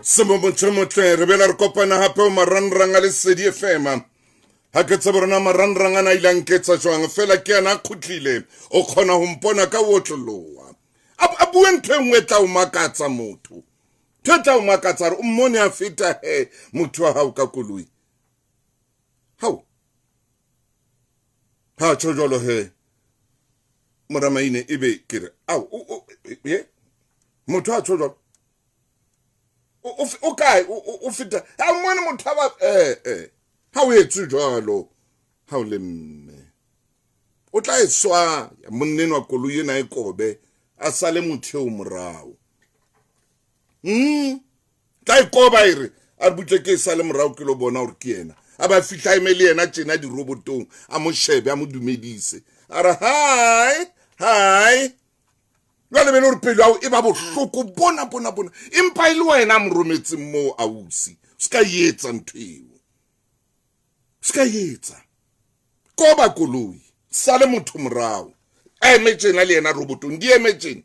Semo motho motle re bela re kopana hape o marangrang a Lesedi FM. Ha ke tsebe rona marangrang ana ile a nketsa jwang fela ke ana a khutlile o kgona ho mpona ka otloloha. A bue ntho e nngwe e tla o makatsa motho. Ntho e tla o makatsa re o mmone a feta he motho wa hao ka koloi. Hao. Ha tjho jwalo he. Moramaine ebe ke re ao ye motho a tjho jwalo. O kae o feta ha mmone motho ba eh ha o etse jwalo ha o le mme o tla e swaya monneno wa koloi ena e kobe a sale motho eo morao. Tla e koba e re a re butle ke e sale morao ke lo bona gore ke yena. A ba fihla eme le yena tjena dirobotong a mo shebe a mo dumedise a re hi hi. Jwale be le gore pelo ao e ba bohloko bona bona bona empa e le wena a mo rometseng moo ausi. Se ka etsa ntho eo, se ka etsa. Koba koloi sale motho morao a eme tjena le yena robotong di eme tjena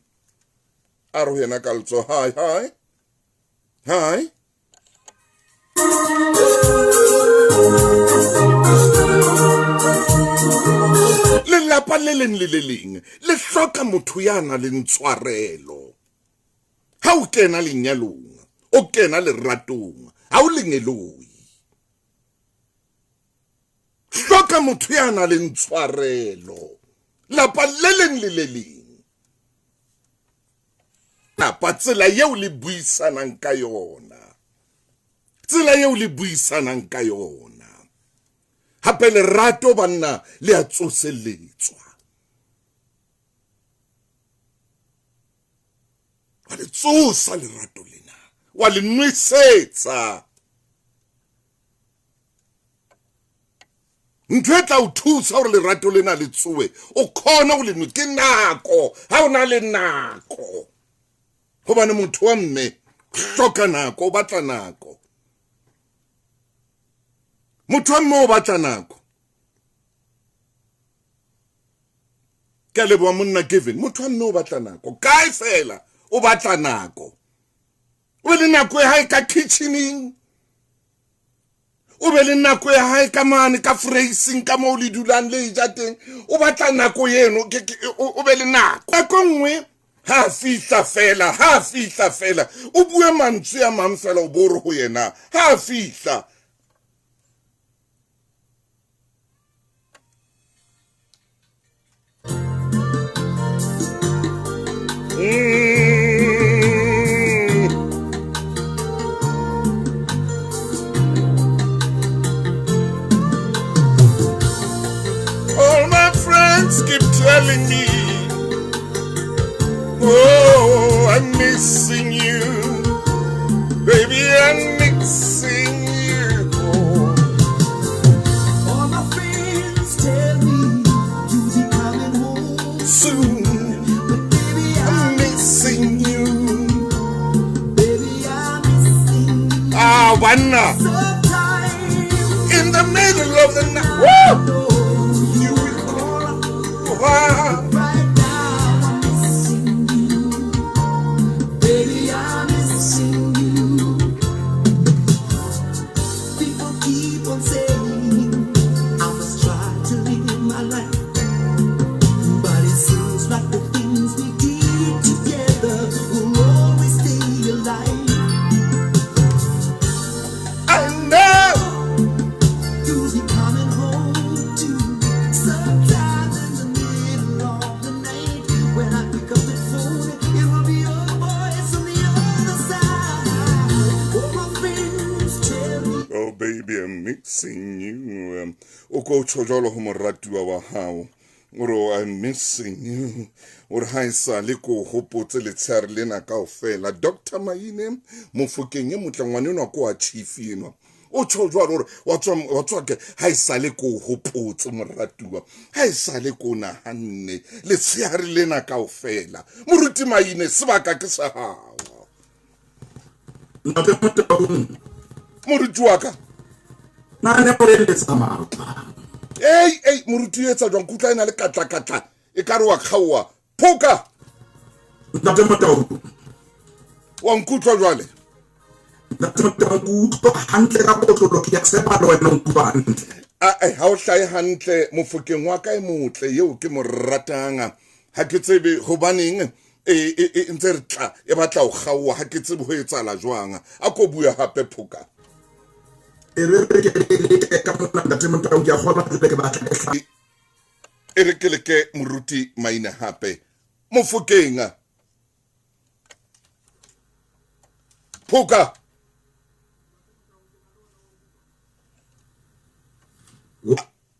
a re ho yena ka letsoho hi hi hi. Lelapa le leng le le leng le hloka motho ya nang le ntshwarelo. Ha o kena lenyalong, o kena leratong, ha o lengeloi. Hloka motho ya nang le ntshwarelo. Lapa le leng le le leng. Lapa tsela eo le buisanang ka yona. Tsela eo le buisanang ka yona. Hape lerato banna le a tsoseletswa. Wa le tsosa lerato lena, wa le nwesetsa. Ntho e tla o thusa hore lerato lena le tsoe, o khone ho le nwe ke nako. Ha o na le nako, hobane motho wa mme hloka nako, o batla nako. Motho wa mme o batla nako. Ke a leboha monna Kevin. Motho wa mme o batla nako kae fela, o batla nako. O be le nako ya hae ka kitcheneng, o be le nako ya hae ka mane ka freising ka moo le dulang le ja teng. O batla nako eno, o be le nako. Nako nngwe ha fihla fela, ha fihla fela o bue mantswe a mang fela, o bo re ho yena ha fihla. All my friends keep telling me, oh, I'm missing you, baby, I'm missing you. All my friends tell me you'll be coming home soon, but baby, I'm missing you. Baby, I'm missing you. Banna. Sometimes in the middle of the night, woo! You will call. Wow. Right now, I'm missing you. Baby, I'm missing you. People keep on saying I must try to live my life, but it seems like the things we did together will always stay alive. I know you'll be coming home too. Sometimes in the middle of the night, when I pick up the phone, it will be your voice on the other side. Oh, my friends tell me, oh baby, I'm missing you. O ko tjho jwalo ho moratuwa wa hao, o re I'm missing you. O re ha e sale ko hopotse letshehare lena kaofela. Doctor Maine Mofokeng e motle, ngwana enwa ko wa chief enwa. O tjho jwalo hore wa tswa, wa tswa ke ha e sale ko hopotse moratuwa, ha e sale ko nahanne letshehare lena kaofela. Moruti Maine, sebaka ke sa hao. Ntate Motaung. Moruti wa ka. Na ne o eletsa matla. Ei, ei, moruti o etsa jwang? Ke utlwa e na le katla, katla. E ka re wa kgaoha. Phoka. Ntate Motaung. Wa nkutlwa jwale? Ntate Motaung, ke utlwa hantle ka kotlolo, ke a tshepa le wena o nkutlwa hantle. Ae, ha o hlahe hantle mofokeng wa ka e motle eo ke mo ratang. Ha ke tsebe hobaneng e ntse re tla e batla ho kgaoha, ha ke tsebe ho etsahala jwang. A ko bue hape Phoka. E re re ke leke ka mona Ntate Motaung, ke a kgolwa jwale ke batla ke hla. E re ke leke Moruti Maina hape. Mofokeng. Phoka.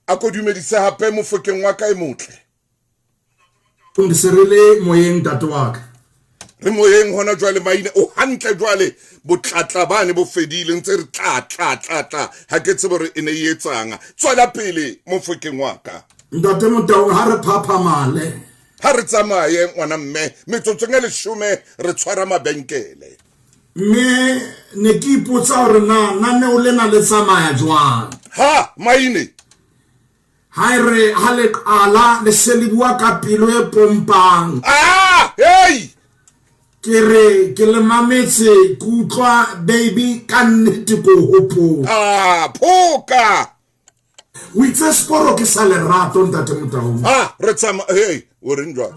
A ko dumedise hape mofokeng wa ka e motle. Se re le moyeng ntate wa ka. Re moyeng hona jwale Maine, o hantle jwale, botlatla bane bo fedile, ntse re tla tla tla tla, ha ke tsebe hore e ne e etsang. Tswela pele mofokeng wa ka. Ntate Motaung, ha re phaphamale. Ha re tsamaye ngwana mme, metsotsong e 10 re tshwara mabenkele. Mme ne ke ipotsa hore na naneo lena le tsamaya jwang. Ha Maine. Ha e re ha le qala le se le bua ka pelo e pompang. Ah, hey! Ke re ke le mametse, ke utlwa baby ka nnete ko hopola. Ah, Phoka. O itse sporo ke sa lerato ntate Motaung. Ah, re tsama, hey, o reng jwang?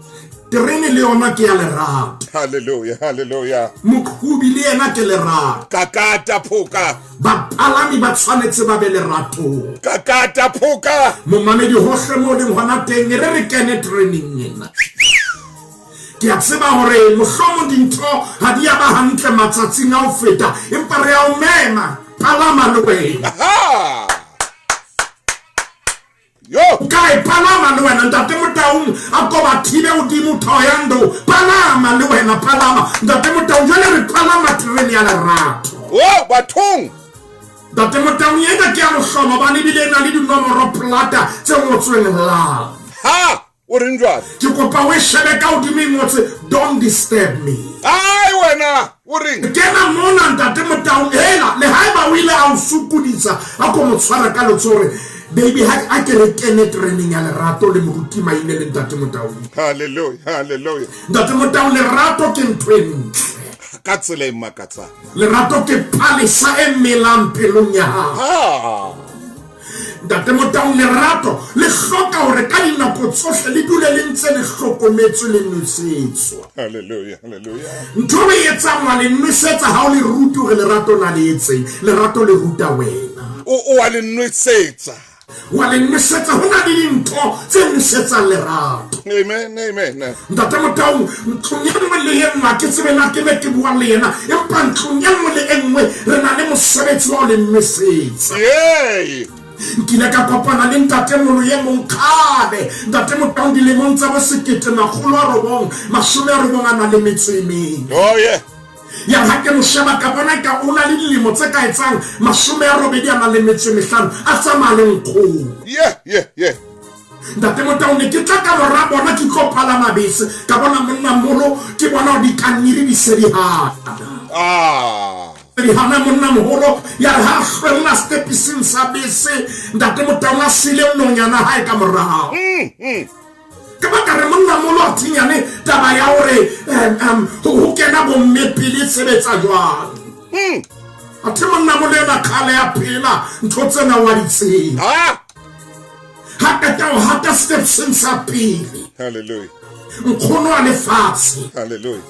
Terene le yona ke ya lerato. Hallelujah, hallelujah. Moqhobi le yena ke lerato. Kakata Phoka. Bapalami ba tshwanetse ba be leratong. Kakata Phoka. Momamedi hohle mo leng hona teng, e re re kene tereneng ena. Ke a tseba hore mohlomong dintho ha di a ba hantle matsatsing a ho feta, empa re a o mema, palama le wena. Aha! Yo! O ka e palama le wena, Ntate Motaung, a ko ba thibe hodimo Thohoyandou. Palama le wena, palama. Ntate Motaung, jwale re palama terene ya lerato. Oh, bathong! Ntate Motaung, ena ke ya mohlolo hobane ebile e na le dinomoro plata tse ngotsweng love. Ha! O reng jwale? Ke kopa o e shebe ka hodimo e ngotswe don't disturb me. Ai wena, o reng? Kena mona Ntate Motaung, hela le haeba o ile a o sokodisa, a ko mo tshwara ka letsoho hore baby ha a ke re kene tereneng ya lerato le Moruti Maine le Ntate Motaung. Hallelujah, hallelujah. Ntate Motaung, lerato ke ntho e ntle. Ka tsela e makatsang. Lerato ke palesa e melang pelong ya hao. Ha. Ntate Motaung, lerato le hloka hore ka dinako tsohle le dule le ntse le hlokometswe le nwesetswa. Hallelujah, hallelujah. Ntho o e etsang wa le nwesetsa ha o le rute hore lerato na le etseng. Lerato le ruta wena. O wa le nwesetsa. Wa le nwesetsa, ho na le dintho tse nwesetsang lerato. Amen, amen. Ntate Motaung, ntlong e nngwe le e nngwe, ha ke tsebe na ke ne ke bua le yena, empa ntlong e nngwe le e nngwe re na le mosebetsi wa ho le nwesetsa. Yay! Nkile ka kopana le ntatemolo e mong kgale, Ntate Motaung, dilemong tsa bo 1994 a na le metso e mene. Oh yeah. Ya ha ke mo sheba ka bona ka o na le dilemo tse ka etsang 85 a na le metso e mehlano, a tsamaya le nkgono. Yeah, yeah, yeah. Ntate Motaung, ne ke tla ka mora bona ke tlo palama bese, ka bona monna moholo, ke bona hore dikanniri di se di hana. Ah. Di hana monna moholo, ya re ha a hlwella stepising sa bese, Ntate Motaung a sile nonyana hae ka morao. Ka baka re monna moholo a thinyane taba ya hore, ho kena bomme pele e sebetsa jwang. Athe monna moholo ena kgale ya phela, ntho tsena wa di tseba. Ah. Ha qeta ho hata stepseng sa pele. Hallelujah. Nkgono a lefatshe. Hallelujah.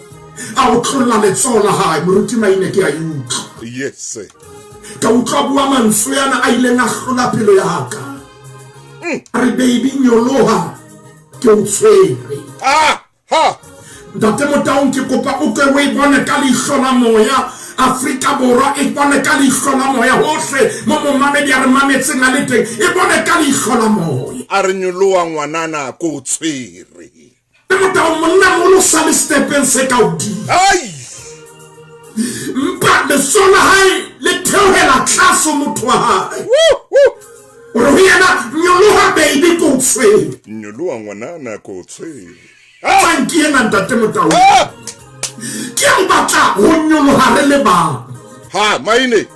A o tlolla letsoho la hae, Moruti Maine ke a e utlwa. Yes. Ka utlwa bua mantswe ana a ileng a hlola pelo ya ka. A re baby nyoloha ke o tshwere. Ah, ha. Ntate Motaung, ke kopa o ke o e bone ka leihlo la moya. Afrika Borwa e bone ka leihlo la moya hohle mo momamedi a re mametseng a le teng, e bone ka leihlo la moya. A re nyoloha ngwanana ko o tshwere. Ntate Motaung, monna moholo o sa le stepeng se ka hodimo. Ai! Mpa letsoho la hae le theohela tlase ho motho wa hae. Woo, woo. O re ho yena, nyoloha baby ko o tshwere. Nyoloha ngwanana ko o tshwere. Tsanki ena Ntate Motaung. Ah! Ke a o batla ho nyoloha re le bang. Ha, Maine.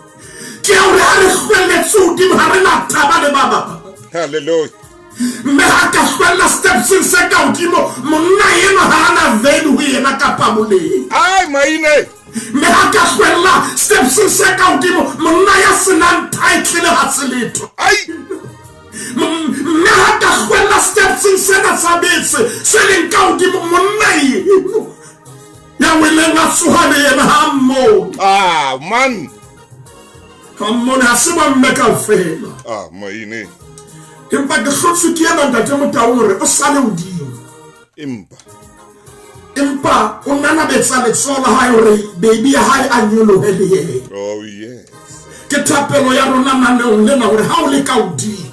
Ke a hore ha re hlwelletse hodimo ha re na taba le ba bang. Hallelujah. Mme ha ka hlwella stepseng se ka hodimo, monna enwa ha a na value ho yena kapa boleng. Ai, Maine. Mme ha ka hlwella stepseng se ka hodimo, monna ya senang title ha se letho. Ai! Mme ha ka hlwella stepseng sena sa bese se leng ka hodimo, monna eno ya weleng a tsoha le yena ha mmone. Ah, man. Ha mmone, ha se bomme kaofela. Ah, maine. Empa ke hlotswe ke ena Ntate Motaung hore o sale hodimo. Empa. Empa o nanabetsa letsoho la hae hore baby ya hae a nyolohe le yena. Oh, yes. Ke thapelo ya rona naneong lena hore ha o le ka hodimo,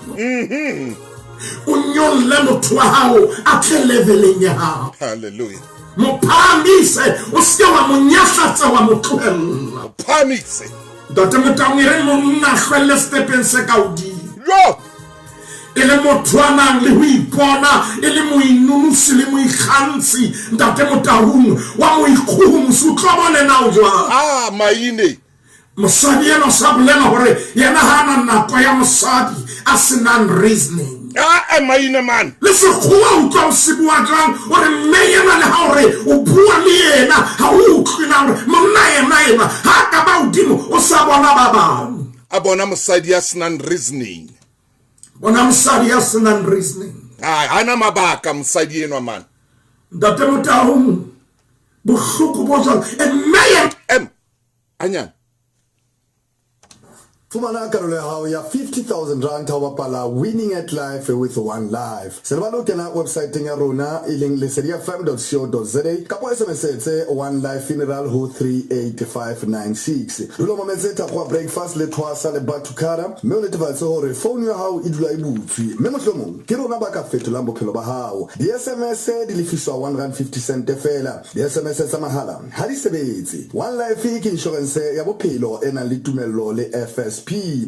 o nyolle motho wa hao a tle leveleng ya hao. Hallelujah. Mo phahamise, o seke wa mo nyahlatsa wa mo tlohella. Mo phahamise. Ntate Motaung e re monna a hlwelle stepeng se ka hodimo. Yo! E le motho a nang le ho ipona e le moinonosi le moikgantshi, Ntate Motaung wa moikgohomosi, o tlo bone na o jwang? Ah, maine. Mosadi enwa o sa bolela hore yena ha a na nako ya mosadi a se nang reasoning. Ah, maine man. Le sekgowa o utlwa o se bua jwang o re mme yena le ha o re o bua le yena ha o utlwe na hore monna yena enwa ha a ka ba hodimo o sa bona ba bang. A bona mosadi ya se nang reasoning. Bona mosadi ya se nang reasoning. Ah, ha na mabaka mosadi enwa man. Ntate Motaung, bohloko bo jwalo. E mme yena. Em, anyana. Fumana karolo ya hao ya 50,000 rand ha o bapala Winning at Life with One Life. Se lebale ho kena websaeteng ya rona e leng lesedifm.co.za kapa o SMS-etse One Life Funeral ho 38596. Dula o mametse Thakgoa Breakfast le Thwasa le Bathukara mme o netefatse hore founu ya hao e dula e butswe mme mohlomong ke rona ba ka fetolang bophelo ba hao. Di-SMS di lefiswa R1.50 sente feela. Di-SMS tsa mahala ha di sebetse. One Life ke inshorense ya bophelo e nang le tumello le FSP.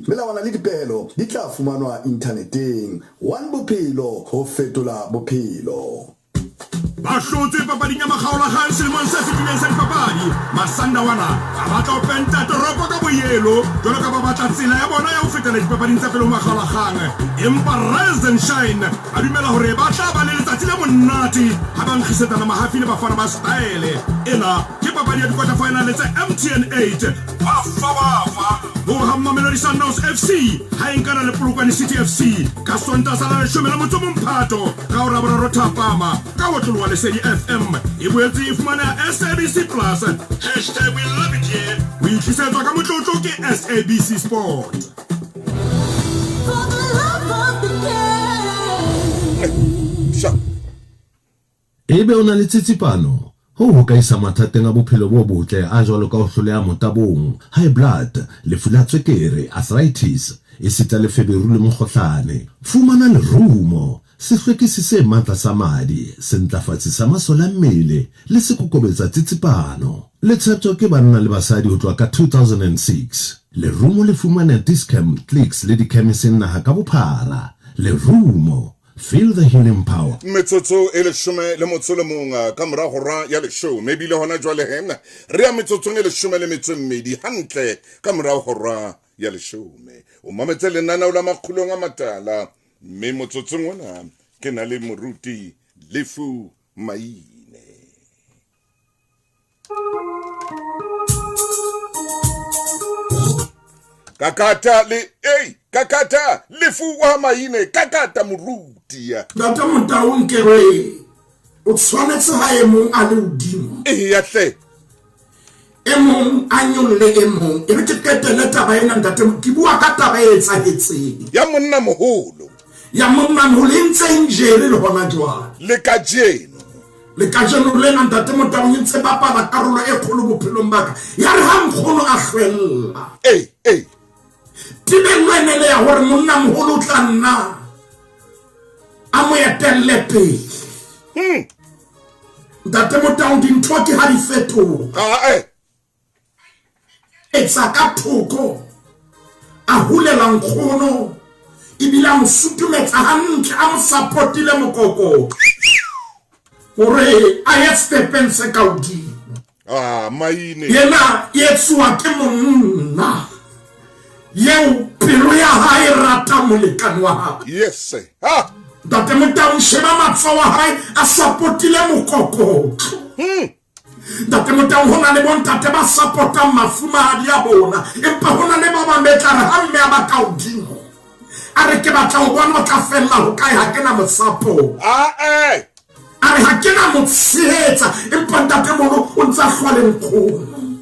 Melawana le dipehelo di tla fumanwa inthaneteng. One Bophelo, ho fetola bophelo. Ba hlotse papading ya makgaolakgang selemong se fetileng sa dipapadi, Masandawana a batla ho penta toropo ka boyelo jwalo ka ba batla tsela ya bona ya ho fetela dipapading tsa pele ho makgaolakgang. Empa Rise and Shine ba dumela hore ba tla ba le letsatsi le monate ha ba nkgisetsana mahafi le Bafana ba Style. Ena ke papadi ya dikota-faenale tsa MTN 8. Bafa bafa ho hang Mamelodi Sundowns FC ha e nkana le Polokwane City FC ka Sontaha sa la leshome le motso o mong Phato ka hora boraro thapama ka ho tloloha Lesedi FM. E boetse e fumaneha SABC Plus. Hashtag we love it here. Ho itlisetswa ka motlotlo ke SABC Sport. For the love of the game. Sharp. Ebe o na le tsitsipano? Hoo ho ka isa mathateng a bophelo bo botle a jwalo ka ho hloleha motabong, high blood, lefu la tswekere, arthritis, esita le feberu le mokgohlane. Fumana lerumo, sehlwekisi se matla sa madi, sentlafatsi sa masole a mmele le sekokobetsa tsitsipano. Le tsheptjwa ke banna le basadi ho tloha ka 2006. Lerumo le fumaneha Dis-Chem, Clicks le dikhemiseng naha ka bophara. Lerumo, Feel the healing power. Metsotso e leshome le motso le mong ka mora hora ya leshome, ebile hona jwale he re ya metsotsong e leshome le metso e mmedi hantle ka mora hora ya leshome. O mametse lenaneo la Makgulong a Matala, mme motsotsong ona ke na le moruti Lefu Maine. Kakata le ei kakata lefu wa maine kakata moruti ya. Ntate Motaung ke re o tshwanetse ha e mong a le hodimo. Eya hle. E mong a nyolle e mong. E re ke qetele taba ena ntate, ke bua ka taba e etsahetseng. Ya monna moholo. Ya monna moholo e ntse e njere le hona jwale. Le kajeno. Le kajeno lena ntate Motaung e ntse bapala karolo e kgolo bophelong ba ka. Ya re ha nkgono a hlwella. Ee, ee. Tebello e ne le ya hore monna moholo o tla nna a mo etelle pele. Ntate Motaung dintho ke ha di fetoha. Ah, eh. Etsa ka thoko a hulela nkgono ebile a mo sutumetsa hantle a mo supportile mokokotlo hore a ye stepeng se ka hodimo. Ah, maine. Yena e etsuwa ke monna yeo pelo ya hae e rata molekane wa hae. Yes. Ha. Ntate Motaung sheba matsoho a hae a supportile mokokotlo. Ntate Motaung Motaung, ho na le bontate ba support-ang mafumahadi a bona, empa ho na le ba bang be tla re ha mme a ba ka hodimo a re ke batla ho bona o tla fella ho kae, ha ke na mo support. Ae. A re ha ke na mo tshehetsa, empa ntate mono o ntse a hlwa le nkgono,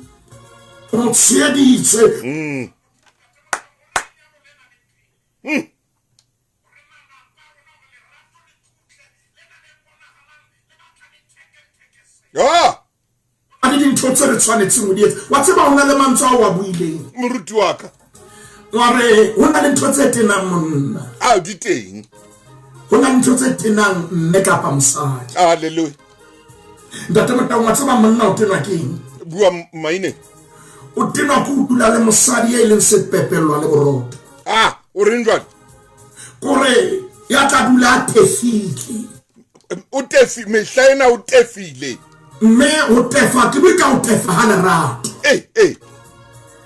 o mo tsheheditse. Ah! A le dintho tse re tshwanetseng ho di etsa. Wa tseba ho na le mantswe ao a buileng. Moruti wa ka. Wa re ho na le ntho tse tenang monna. A di teng. Ho na le ntho tse tenang mme kapa mosadi. Hallelujah. Ntate Motaung, wa tseba monna o tenwa ke eng? Bua maine. O tenwa ke ho dula le mosadi e leng sepepelwa le borotho. Ah, o reng jwale? Kore ya tla dula a tefile. O tefi mehla ena o tefile. Mme ho tefa ke bue ka ho tefa ha lerato. Eh eh.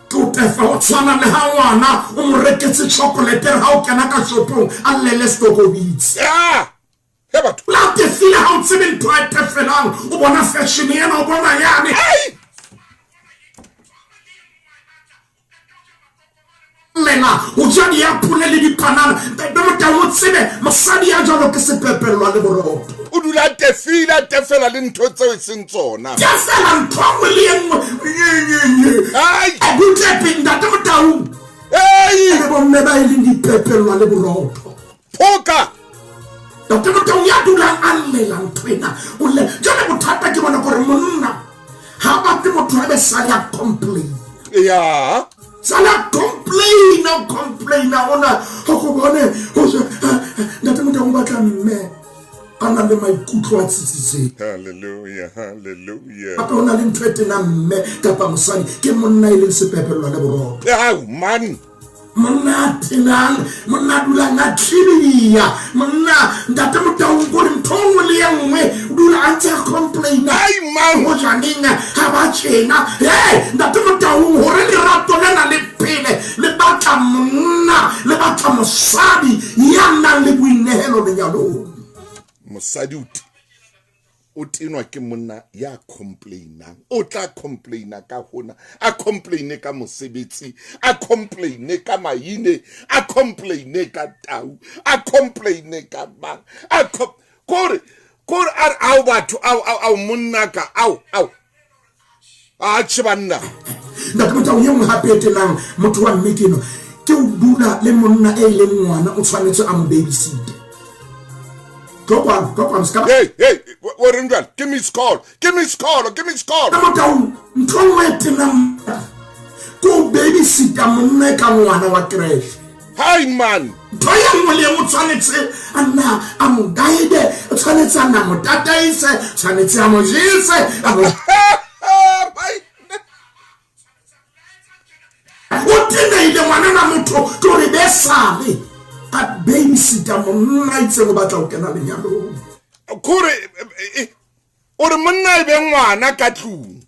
Ke o tefa ho tshwana le ha ngwana o mo reketse chocolate re ha o kena ka shopong a llele stokobitse. Ah! He batho. La tefile ha o tsebe ntho a tefelang, o bona fashion ena o bona yane. Ai! Lena o ja diapole le dipanana. Ntate Motaung, o tsebe mosadi ya jwalo ke sepepellwa le borotho. O dula a tefile, a tefela le ntho tseo e seng tsona. Tefela ntho e nngwe le e nngwe. Nye, nye, nye. Ai! A butle pele, Ntate Motaung. Ei! Le bomme ba e leng dipepellwa le borotho. Phoka! Ntate Motaung ya dulang a llela ntho ena. O lle. Jwale bothata ke bona gore monna ha batle motho a be sale a complain. Ya. Sala complain, o complain ona ho go bone ho ntate Motaung o batla mme a nang le maikutlo a tsitsitseng. Hallelujah, hallelujah. Hape ho na le ntho e tenang mme kapa mosadi ke monna e leng sepepellwa le borotho. Ao man. Monna a tenang, monna a dulang a tlhibiya, monna ntate Motaung kore ntho e nngwe le e nngwe o dula a ntse a complaina. Ai man. Ho janeng ha ba tjena. Hey, ntate Motaung, hore lerato lena le phele le batla monna, le batla mosadi ya nang le boinehelo lenyalong. Mosadi o o tenwa ke monna ya complainang, o tla complaina ka hona, a complaine ka mosebetsi, a complaine ka maine, a complaine ka tau, a complaine ka mang, a kore kore a re ao batho ao ao ao monna ka ao ao a tjhe banna. Ntate Motaung, e nngwe hape e tenang motho wa mme ke eno, ke o dula le monna e leng ngwana o tshwanetse a mo babysit. Tlo kwano, tlo kwano, ska. Hey, hey, o reng jwale? Ke miss call, ke miss call, ke miss call. Ntate Motaung, ntho e nngwe e tenang ke o babysita monna e ka ngwana wa creche. Hi man. Ntho e nngwe le e nngwe o tshwanetse a nna a mo guide, o tshwanetse a nna mo tataise, tshwanetse a mo jese, a mo O teneile ngwanana motho ke hore be sale a babysita monna itseng o batla ho kena lenyalong. Kore o re monna e be ngwana ka tlung.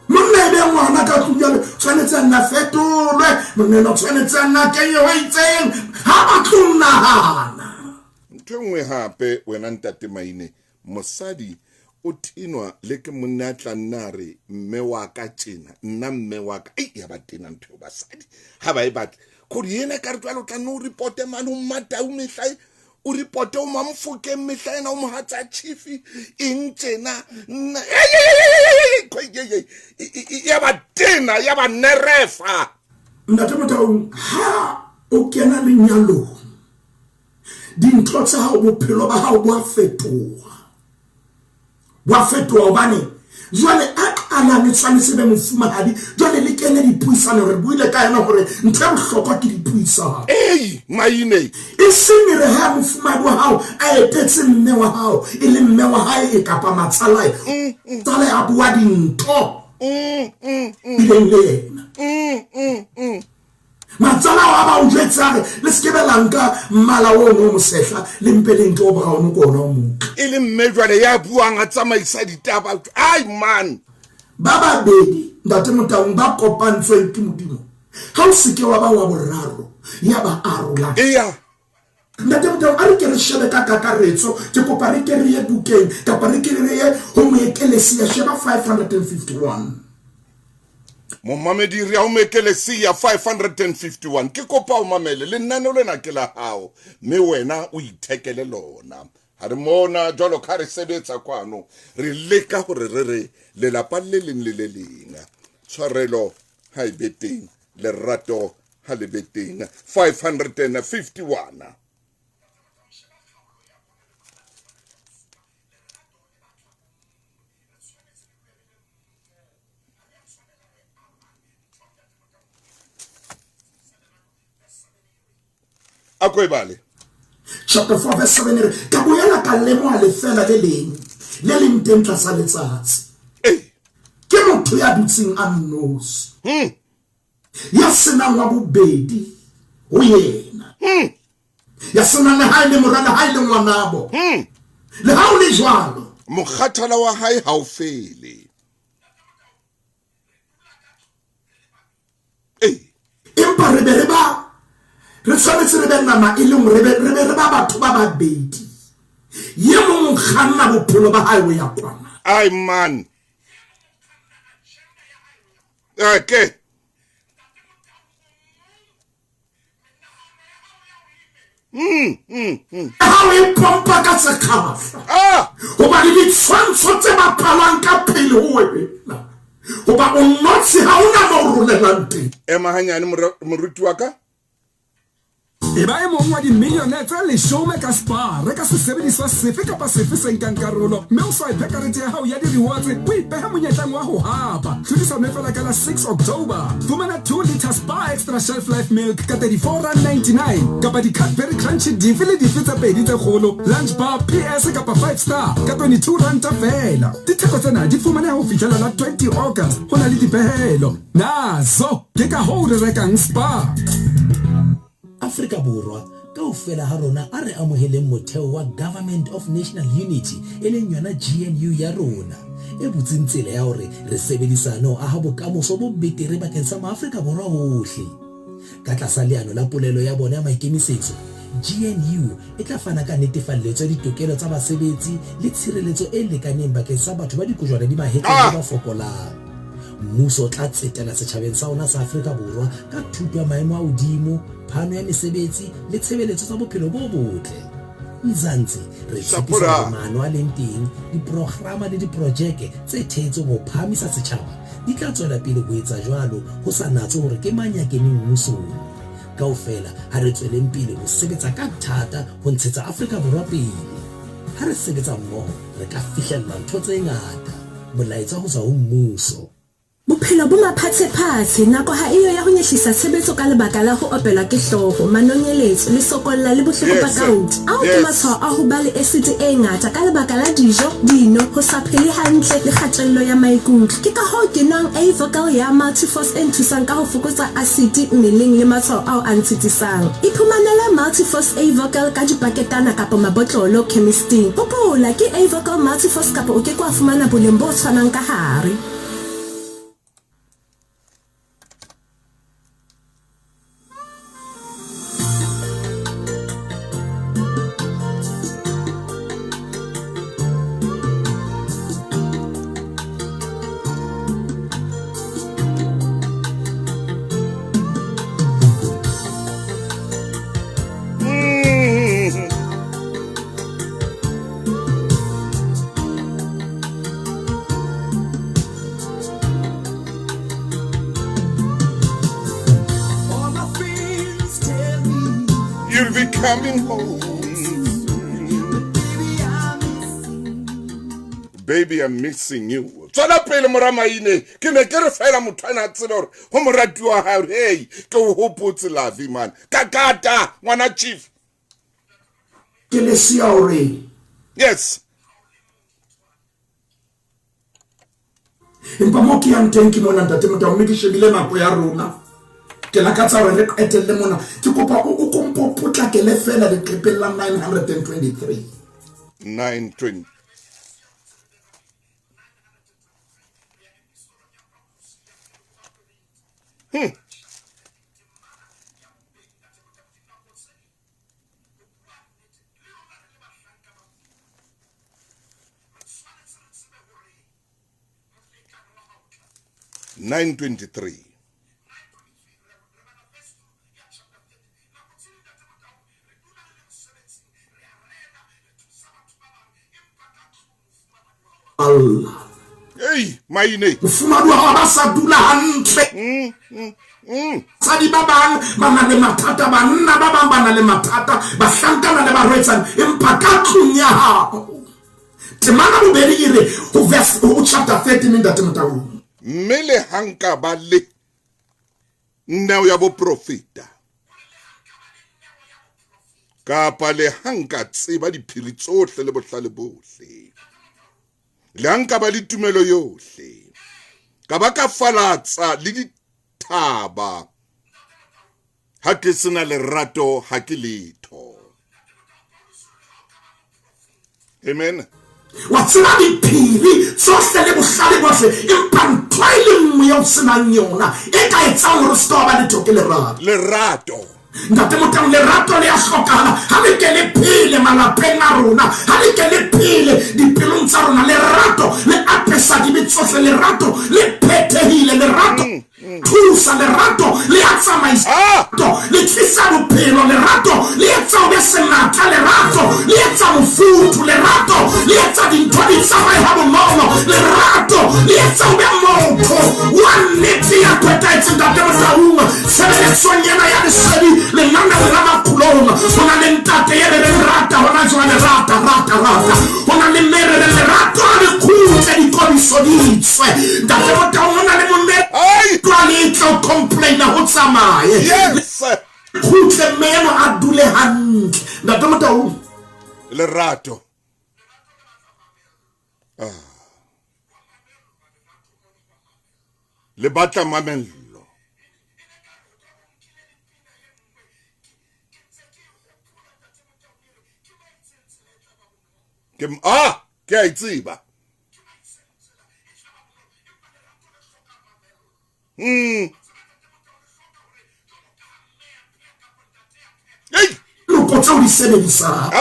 Monna e be ngwana ka tlung jwale tshwanetse a nna fetolwe, monna ena o tshwanetse a nna kenye ho itseng, ha ba tlo nahana. Ntho e nngwe hape wena ntate Maine, mosadi o tenwa le ke monna a tla nna re mme wa ka tjena, nna mme wa ka. Ei, ya ba tena ntho eo basadi ha ba e batle. Kore yena ka re jwale o tla nne o reporte mane ho Mmatau mehla e, o reporte o Mamfokeng mehla ena, o mohatsa chief eng tjena, nna, ei, ei, ei, ei, ei, ei, ei, ei, ei, ya ba tena, ya ba nerefa. Ntate Motaung, ha o kena lenyalong, dintho tsa hao, bophelo ba hao bo a fetoha. Bo a fetoha hobane jwale a qalang e tshwanetse be mofumahadi, jwale le kene dipuisano. Re buile ka yona hore ntho e bohlokwa ke dipuisano. Ei, maine. E seng e re ha mofumahadi wa hao a etetse mme wa hao, e le mme wa hae e kapa matsalae, tsalae a bua dintho bileng le yena. Matsala ao a ba o jwetse a re le se ke be la nka mmala ono o mosehla, le mpe le nke o brown ke ona o motle. E le mme jwale ya buang a tsamaisa ditaba. Ai man. Ba babedi ntate Motaung ba kopantsweng ke Modimo, ha o se ke wa ba wa boraro ya ba arolang. Eya. Ntate Motaung, a re ke re shebe ka kakaretso, ke kopa re ke re ye bukeng kapa re ke re ye ho Moekelesia, sheba 551. Momamedi re ya o Mekelesia 551. Ke kopa o mamele lenaneo lena ke la hao, mme wena o ithekele lona. Ha re mona jwalo ka re sebetsa kwano, re leka hore re re lelapa le leng le le leng. Tshwarelo ha e be teng, lerato ha le be teng. 551. A ko e bale. Chapter 4 verse 7 e re, ka boela ka lemoha lefeela le leng le leng teng tlasa letsatsi. Ke motho ya dutseng a nnosi, ya senang wa bobedi ho yena, ya senang le ha e le mora le ha e le ngwanabo. Le ha o le jwalo, mokgathala wa hae ha o fele. Empa re be re ba re tshwanetse re be nama e le nngwe, re be re ba batho ba babedi. Ye mong o kganna bophelo ba hae ho ya kwana. Ai man. Okay. Ha o e pompa ka sekgahla. Hobane ditshwantsho tse bapalang ka pele ho wena. Hoba o notshi ha o na mo o rolelang teng. Ema hanyane moruti wa ka. Eba e mong wa dimilione tse leshome ka Spar. Reka sesebediswa sefe kapa sefe se nkang karolo mme o swipe karete ya hao ya di-rewards o ipehe monyetleng wa ho hapa. Tlhodisano e fela ka la 6 October. Fumana 2 litre Spar Extra Shelf Life Milk ka R34.99 kapa di-Cadbury Crunchy dife le dife tse pedi tse kgolo, Lunch Bar, PS kapa 5 Star ka R22 feela. Ditheko tsena di fumaneha ho fihlela la 20 August. Ho na le dipehelo. Nazo! Ke ka hoo re rekang Spar. Afrika Borwa, kaofela ha rona a re amoheleng motheo wa Government of National Unity, e leng yona GNU ya rona, e butseng tsela ya hore re sebedisane ho aha bokamoso bo betere bakeng sa maAfrika Borwa ohle. Ka tlasa leano la polelo ya bona ya maikemisetso, GNU e tla fana ka netefalletso ya ditokelo tsa basebetsi le tshireletso e lekaneng bakeng sa batho ba dikojwana di mahetleng le ba fokolang. Mmuso o tla tsetela setjhabeng sa ona sa Afrika Borwa ka thuto ya maemo a hodimo, phano ya mesebetsi le tshebeletso tsa bophelo bo botle. Mzansi, re tshepisa hore maano a leng teng, diprograma le diprojeke tse thehetsweng ho phahamisa setjhaba di tla tswela pele ho etsa jwalo ho sa natswe hore ke mang ya keneng mmusong. Kaofela ha re tsweleng pele ho sebetsa ka thata ho ntshetsa Afrika Borwa pele. Ha re sebetsa mmoho re ka fihlella ntho tse ngata. Molaetsa ho tswa ho mmuso. Bophelo bo maphatshephatshe, nako ha e yo ya ho nyehlisa tshebetso ka lebaka la ho opelwa ke hlooho, manonyeletso, lesokolla le bohloko ba gout. Ao ke matshwao a ho ba le esiti e ngata ka lebaka la dijo, dino, ho sa phele hantle le kgatello ya maikutlo. Ke ka hoo ke nwang A-Vocal ya Multiforce e nthusang ka ho fokotsa asiti mmeleng le matshwao ao a ntshitisang. Iphumanele Multiforce A-Vocal ka dipaketana kapa mabotlolo khemisting. Hopola, ke A-Vocal Multiforce kapa o ke ke wa fumana boleng bo tshwanang ka hare. You'll be coming home. Baby, I'm missing you. Tswela pele mora Maine. Ke ne ke re fela motho ana a tsebe hore ho morati wa hae hore, hey, ke o hopotse Lavi man. Kakata ngwana chief. Ke lesea hore. Yes. Empa mo ke yang teng ke mona ntate Motau, mme ke shebile nako ya rona. Ke lakatsa hore re qetelle mona. Ke kopa o kompo potlakele fela leqepheng la 923. 920. 9:23. Allah. Ei, maine. Mofumahadi wa hao ba sa dula hantle. Basadi ba bang ba na le mathata, banna ba bang ba na le mathata, bahlankana le barwetsana, empa ka tlung ya hao. Temana bobedi e re ho verse ho chapter 13 ntate Motaung. Mme le ha nka ba le neo ya boprofeta kapa le ha nka tseba diphiri tsohle le bohlale bohle, le ha nka ba le tumelo yohle, ka ba ka falatsa le dithaba, ha ke sena lerato ha ke letho. Amen. Wa tseba diphiri tsohle le bohlale bohle, empa ntho e le nngwe eo senang yona e ka etsang hore o se ka wa ba letho ke lerato. Lerato. Ntate Motaung, lerato le a hlokahala. Ha le ke le phele malapeng a rona, ha le ke le phele dipelong tsa rona. Lerato le apesa dibe tsohle, lerato le phethehile, lerato thusa, lerato le a tsamaisa, le tlisa bophelo, lerato le etsa o be senatla, lerato le etsa mofuthu, lerato le etsa dintho di tsamaye ha bonolo, lerato le etsa o be motho wa nnete ya phethahetseng. Ntate Motaung, tshebeletsong ena ya lesedi lenaneo la Makhulong, ho na le ntate ye re reng rata hona jwale, rata rata rata, ho na le mme re reng lerato ha le kgutle, dikodiso di tswe. Ntate Motaung, ho na le momme jwale tlo complaina ho tsamaye. Yes. Kgutle mme eno a dule hantle. Ntate Motaung, lerato. Le batla mamello. Ke ke a e tseba. Noko tseo di sebedisang.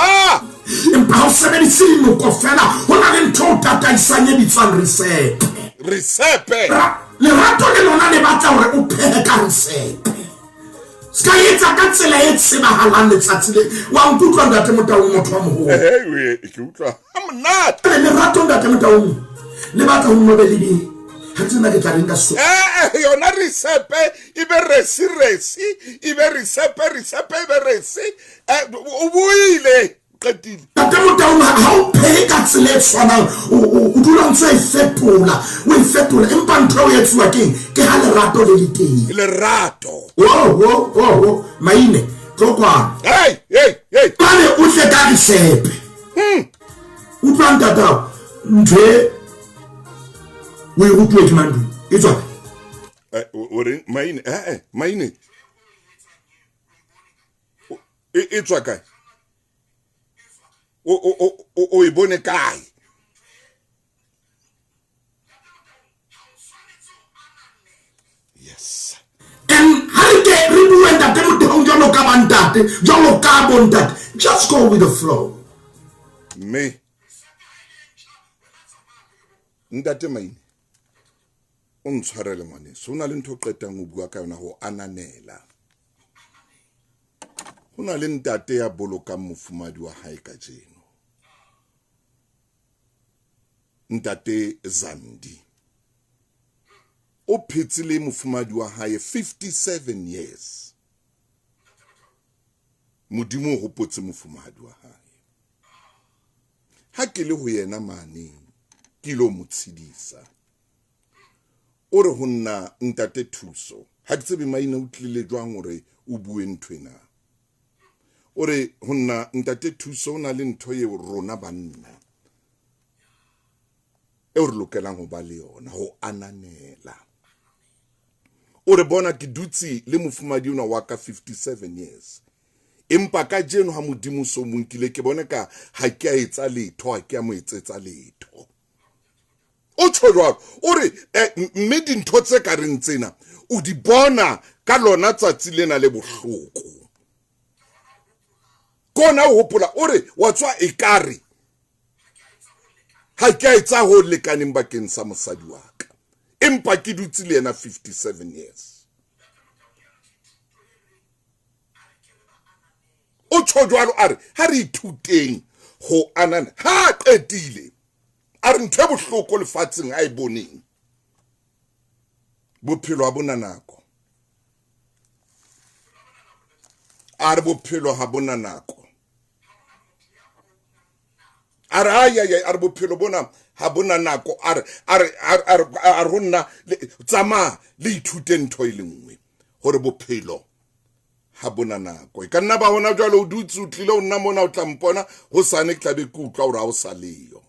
Empa ha o sebedise dinoko fela, ho na le ntho o tataisang e bitswang risepe. Risepe. Lerato le lona le batla hore o phehe ka risepe. Se ka etsa ka tsela e tsebahalang letsatsi le. Wa nkutlwa ntate Motaung, motho wa moholo? Ke utlwa ha monate. Lerato ntate Motaung le batla ho nnobe le di. Ha ke tsebe ke tla reng ka so. Yona risepe e be resi resi, e be risepe risepe e be resi. O buile qetile. Ntate Motaung, ha o phehe ka tsela e tshwanang, o dula o ntse e fetola, o e fetola, empa ntho eo e etsuwa keng? Ke ha lerato le le teng. Lerato. Oh, maine, tlo kwano. Hey, hey, hey. Jwale o tle ka risepe. Utlwa ntatao, ntho e o e rutuwe ke mang? E tswa kae? O reng? Maine, maine. E tswa kae? O e bone kae? Yes. And ha re ke re bue ntate Motaung jwalo ka bantate, jwalo ka bontate. Just go with the flow. Mme ntate Maine, o ntshwarele ngwaneso, ho na le ntho o qetang ho bua ka yona, ho ananela. Ho na le ntate ya bolokang mofumahadi wa hae kajeno, ntate Zandi. O phetse le mofumahadi wa hae 57 years. Modimo o hopotse mofumahadi wa hae. Ha ke le ho yena mane, ke ilo mo tshedisa. O re ho nna, ntate Thuso, ha ke tsebe maina o tlile jwang hore o bue ntho ena. O re ho nna, ntate Thuso, o na le ntho eo rona banna eo re lokelang ho ba le yona, ho ananela. O re bona ke dutse le mofumahadi ona wa ka 57 years. Empa kajeno ha Modimo so mo nkile, ke bona ka ha ke a etsa letho, ha ke a mo etsetsa letho. O tjho jwalo, o re mme dintho tse ka reng tsena o di bona ka lona tsatsi lena le bohloko. Kona o hopola, o re wa tswa ekare ha ke a etsa ho lekaneng bakeng sa mosadi wa ka. Empa ke dutse le yena 57 years. O tjho jwalo a re ha re ithuteng ho anana. Ha qetile a re ntho e bohloko lefatsheng a e boneng, bophelo ha bona nako. A re bophelo ha bona nako. A re ai ai a re bophelo bona ha bona nako. A re a re a re honna tsamaya le ithute ntho e le nngwe hore bophelo ha bona nako. E ka nna ba hona jwale o dutse o tlile o nna mona o tla mpona hosane ke tla be ke utlwa hore ha o sa leyo.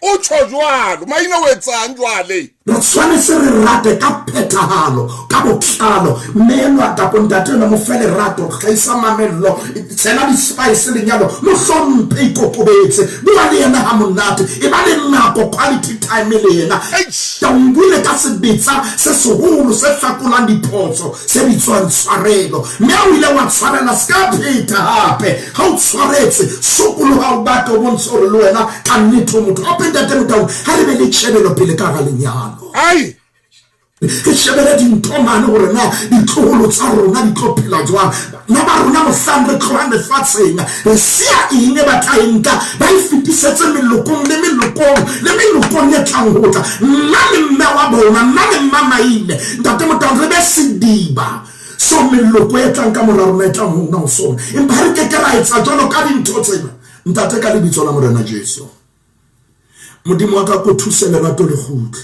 O tjho jwalo maina o etsang jwale. Re tshwanetse re rate ka phethahalo, ka botlalo. Mme enwa kapa ntate enwa mo fe lerato, hlahisa mamello, tshela di-spice lenyalo, mo hlomphe, ikokobetse, bua le yena ha monate, e ba le nako, quality time le yena. Taung buile ka sebetsa se seholo se hlakolang diphoso se bitswang tshwarelo. Mme ha o ile wa tshwarela, se ka pheta hape. Ha o tshwaretswe, sokoloha o bake, o bontshe hore le wena ka nnete o motho. Hape Ntate Motaung, ha re be le tjhebelo pele ka hara lenyalo. Ai! Re shebele dintho mane hore na ditloholo tsa rona di tlo phela jwang. Bana ba rona mohlang re tlohang lefatsheng, re siya eng e ba tla e nka ba e fetisetse melokong le melokong le melokong e tlang ho tla. Nna le mme wa bona, nna le mma Maine, Ntate Motaung, re be sediba seo meloko e tlang ka mora rona e tlang ho nna ho sona. Empa ha re ke ke ra etsa jwalo ka dintho tsena, Ntate, ka lebitso la Morena Jesu. Modimo wa ka ko thuse lerato le kgutle.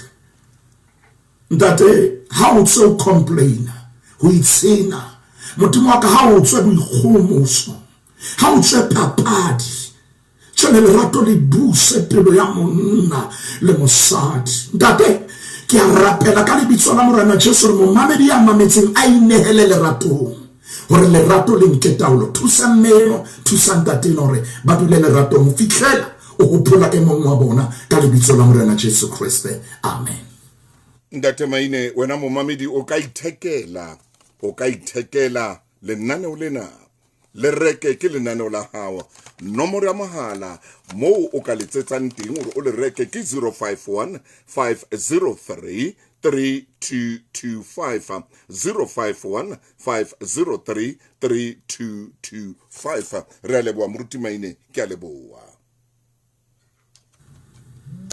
Ntate, ha o tswe o complaina, ho itshena. Modimo wa ka ha o tswe boikgohomoso, ha o tswe papadi. Tjhele lerato le buse pelo ya monna le mosadi. Ntate, ke a rapela ka lebitso la Morena Jesu hore momamedi ya mametseng a inehele leratong, hore lerato le nke taolo. Thusa mme eno, thusa ntate eno hore ba dule leratong ho fihlela o hopola e mong wa bona ka lebitso la Morena Jesu Kriste. Amen. Ntate Maine, wena momamedi o ka ithekela, o ka ithekela lenaneo lena. Le reke, ke lenaneo la hao. Nomoro ya mohala moo o ka letsetsang teng hore o le reke ke 051 503 3225, 051 503 3225. Re a leboha Moruti Maine, ke a leboha.